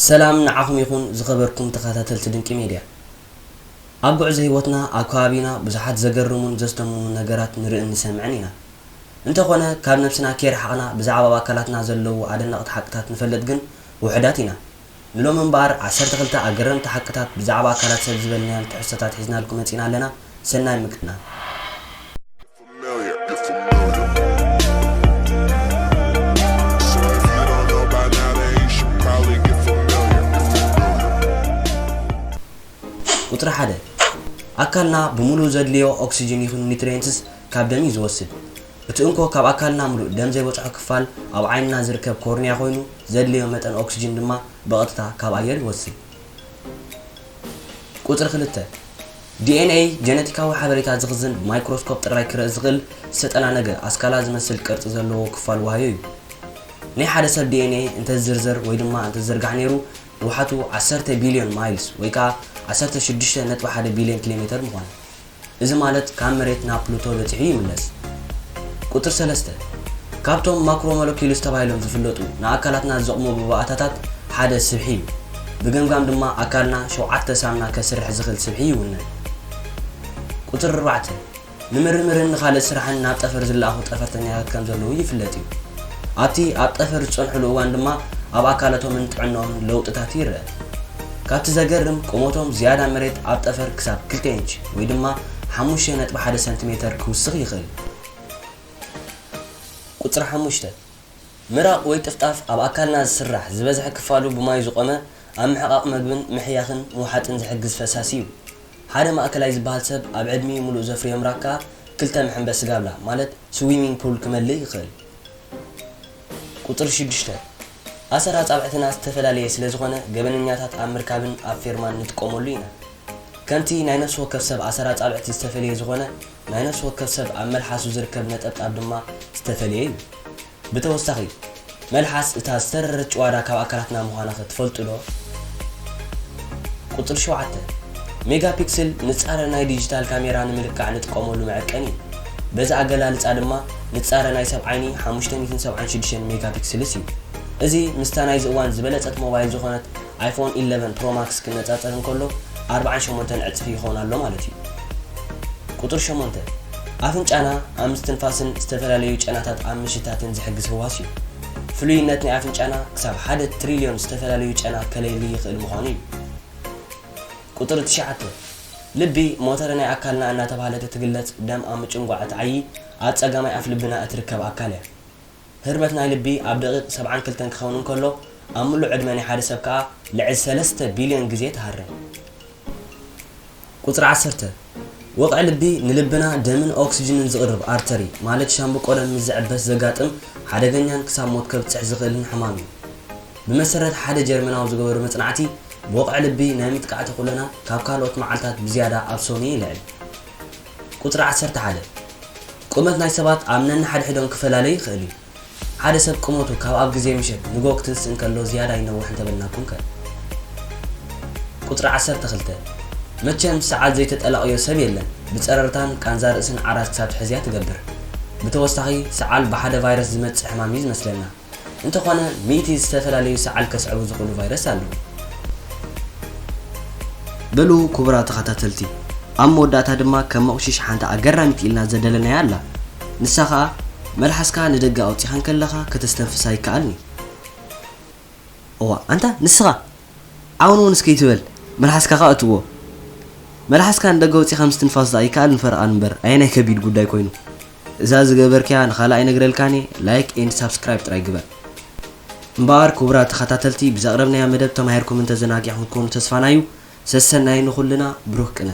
ሰላም ንዓኹም ይኹን ዝኸበርኩም ተኸታተልቲ ድንቂ ሜድያ። ኣብ ጉዕዞ ህይወትና ኣብ ከባቢና ብዙሓት ዘገርሙን ዘስደምሙን ነገራት ንርእን ንሰምዕን ኢና። እንተኾነ ካብ ነብስና ከይረሓቕና ብዛዕባ ኣብ ኣካላትና ዘለዉ ኣደነቕቲ ሓቅታት ንፈልጥ ግን ውሑዳት ኢና። ንሎሚ እምበኣር ዓሰርተ ክልተ ኣገረምቲ ሓቅታት ብዛዕባ ኣካላት ሰብ ዝበልናዮም ትሕዝቶታት ሒዝናልኩም መጺና ኣለና። ሰናይ ምክትታል። Familiar, you're familiar. So if you don't know by now, then you should probably get familiar. You're familiar. ቁጽሪ ሓደ፣ ኣካልና ብምሉኡ ዘድልዮ ኦክሲጅን ይኹን ኒትሪየንትስ ካብ ደም እዩ ዝወስድ። እቲ እንኮ ካብ ኣካልና ምሉእ ደም ዘይበጽሖ ክፋል ኣብ ዓይንና ዝርከብ ኮርንያ ኮይኑ፣ ዘድልዮ መጠን ኦክሲጅን ድማ ብቐጥታ ካብ ኣየር ይወስድ። ቁጽሪ ክልተ፣ ዲ ኤን ኤ ጀነቲካዊ ሓበሬታ ዝኽዝን ብማይክሮስኮፕ ጥራይ ክረእ ዝኽእል ዝተጠናነገ ኣስካላ ዝመስል ቅርጺ ዘለዎ ክፋል ዋህዮ እዩ። ናይ ሓደ ሰብ ዲ ኤን ኤ እንተዝዝርዘር ወይ ድማ እንተዝርጋሕ ነይሩ፣ ንውሓቱ ዓሰርተ ቢልዮን ማይልስ ወይ ከኣ ዓሰርተ ሽዱሽተ ነጥቢ ሓደ ቢልዮን ኪሎ ሜተር ምኾነ። እዚ ማለት ካብ መሬት ናብ ፕሉቶ በጺሑ ይምለስ። ቁጽሪ ሰለስተ፣ ካብቶም ማክሮ ሞለኪውልስ ተባሂሎም ዝፍለጡ ንኣካላትና ዝቕሙ ብባእታታት ሓደ ስብሒ እዩ። ብገምጋም ድማ ኣካልና ሸውዓተ ሳምና ከስርሕ ዝኽእል ስብሒ ይውንን። ቁጽሪ ኣርባዕተ፣ ንምርምርን ንኻልእ ስራሕን ናብ ጠፈር ዝለኣኹ ጠፈርተኛታት ከም ዘለዉ ይፍለጥ እዩ። ኣብቲ ኣብ ጠፈር ዝጸንሑሉ እዋን ድማ ኣብ ኣካላቶምን ጥዕናኦምን ለውጥታት ይርአ። ካብቲ ዘገርም ቁመቶም ዝያዳ መሬት ኣብ ጠፈር ክሳብ ክልተ ኢንች ወይ ድማ ሓሙሽተ ነጥቢ ሓደ ሰንቲሜተር ክውስኽ ይኽእል። ቁጽሪ ሓሙሽተ፣ ምራቕ ወይ ጥፍጣፍ ኣብ ኣካልና ዝስራሕ ዝበዝሐ ክፋሉ ብማይ ዝቖመ ኣብ ምሕቓቕ መግብን ምሕያኽን ምውሓጥን ዝሕግዝ ፈሳሲ እዩ። ሓደ ማእከላይ ዝበሃል ሰብ ኣብ ዕድሚኡ ምሉእ ዘፍርዮ ምራቕ ከኣ ክልተ መሐንበሲ ጋብላ ማለት ስዊሚንግ ፑል ክመልእ ይኽእል። ቁጽሪ ሽዱሽተ፣ ኣሰር ኣጻብዕትና ዝተፈላለየ ስለ ዝኾነ ገበነኛታት ኣብ ምርካብን ኣብ ፌርማን ንጥቀመሉ ኢና። ከምቲ ናይ ነፍሲ ወከፍ ሰብ ኣሰር ኣጻብዕቲ ዝተፈልየ ዝኾነ ናይ ነፍሲ ወከፍ ሰብ ኣብ መልሓሱ ዝርከብ ነጠብጣብ ድማ ዝተፈልየ እዩ። ብተወሳኺ፣ መልሓስ እታ ዝተረረት ጭዋዳ ካብ ኣካላትና ምዃና ኸ ትፈልጡ ዶ? ቁጽሪ ሸውዓተ፣ ሜጋፒክስል ንጻረ ናይ ዲጂታል ካሜራ ንምልካዕ ንጥቀመሉ መዐቀኒ እዩ። በዚ ኣገላልጻ ድማ ንጻረ ናይ ሰብ ዓይኒ ሓሙሽተ ሚእትን ሰብዓን ሽዱሽተን ሜጋፒክስልስ እዩ። እዚ ምስታ ናይዚ እዋን ዝበለጸት ሞባይል ዝኾነት ኣይፎን ኢለቨን ፕሮ ማክስ ክነጻጸር እንከሎ ኣርብዓን ሸሞንተን ዕጽፊ ይኸውን ኣሎ ማለት እዩ። ቁጽሪ ሸሞንተ፣ ኣፍንጫና ኣብ ምስትንፋስን ዝተፈላለዩ ጨናታት ኣብ ምሽታትን ዝሕግዝ ህዋስ እዩ። ፍሉይነት ናይ ኣፍንጫና ክሳብ ሓደ ትሪልዮን ዝተፈላለዩ ጨና ከለሊ ይኽእል ምዃኑ እዩ። ቁጽሪ ትሽዓተ፣ ልቢ ሞተር ናይ ኣካልና እናተባህለት እትግለጽ ደም ኣብ ምጭንጓዕ እትዓዪ ኣብ ጸጋማይ ኣፍ ልብና እትርከብ ኣካል እያ። ህርመት ናይ ልቢ ኣብ ደቒቕ ሰብዓን ክልተን ክኸውን እንከሎ፣ ኣብ ምሉእ ዕድመ ናይ ሓደ ሰብ ከኣ ልዕሊ ሰለስተ ቢልዮን ግዜ ትሃርም። ቁጽሪ ዓሰርተ፣ ወቕዒ ልቢ ንልብና ደምን ኦክስጅንን ዝቕርብ ኣርተሪ፣ ማለት ሻምብቆ ደም ምስ ዝዕበስ ዘጋጥም ሓደገኛን ክሳብ ሞት ከብጽሕ ዝኽእልን ሕማም እዩ። ብመሰረት ሓደ ጀርመናዊ ዝገበሮ መጽናዕቲ፣ ብወቕዒ ልቢ ናይ ምጥቃዕ ተኽእሎና ካብ ካልኦት መዓልታት ብዝያዳ ኣብ ሰኑይ ይልዕል። ቁጽሪ ዓሰርተ ሓደ፣ ቁመት ናይ ሰባት ኣብ ነንሓድሕዶም ክፈላለ ይኽእል እዩ። ሓደ ሰብ ቁመቱ ካብ ኣብ ግዜ ምሸት ንግሆ ክትንስእ እንከሎ ዝያዳ ይነውሕ እንተበልናኩም ከ? ቁጽሪ ዓሰርተ ክልተ፣ መቸም ሰዓል ዘይተጠላቕዮ ሰብ የለን። ብጸረርታን ቃንዛ ርእስን ዓራት ክሳብ ትሕዝያ ትገብር። ብተወሳኺ፣ ሰዓል ብሓደ ቫይረስ ዝመጽእ ሕማም እዩ ዝመስለና። እንተኾነ፣ ሚእቲ ዝተፈላለዩ ሰዓል ከስዕቡ ዝኽእሉ ቫይረስ ኣለዉ። በሉ ክቡራት ተኸታተልቲ፣ ኣብ መወዳእታ ድማ ከም መቑሽሽ ሓንቲ ኣገራሚት ኢልና ዘደለናያ ኣላ። ንሳ ኸኣ፣ መልሓስካ ንደገ ኣውጺኻ እንከለኻ ከተስተንፍስ ኣይከኣልን እዩ። እዋ፣ ኣንታ ንስኻ! ዓውን እውን እስከ ይትበል፣ መልሓስካ ኸኣ እትዎ። መልሓስካ ንደገ ኣውጺኻ ምስትንፋስ ደኣ ይከኣልን ፈረቓን እምበር፣ ኣየናይ ከቢድ ጉዳይ ኮይኑ? እዛ ዝገበርክያ ንኻልእ ኣይነግረልካን እየ፣ ላይክ ኤንድ ሳብስክራይብ ጥራይ ግበር። እምበኣር ክቡራት ተኸታተልቲ፣ ብዘቕረብናዮ መደብ ተማሂርኩምን ተዘናጊዕኹም ክትኮኑ ተስፋና እዩ። ሰሰናዩ ንኹልና፣ ብሩኽ ቅነ።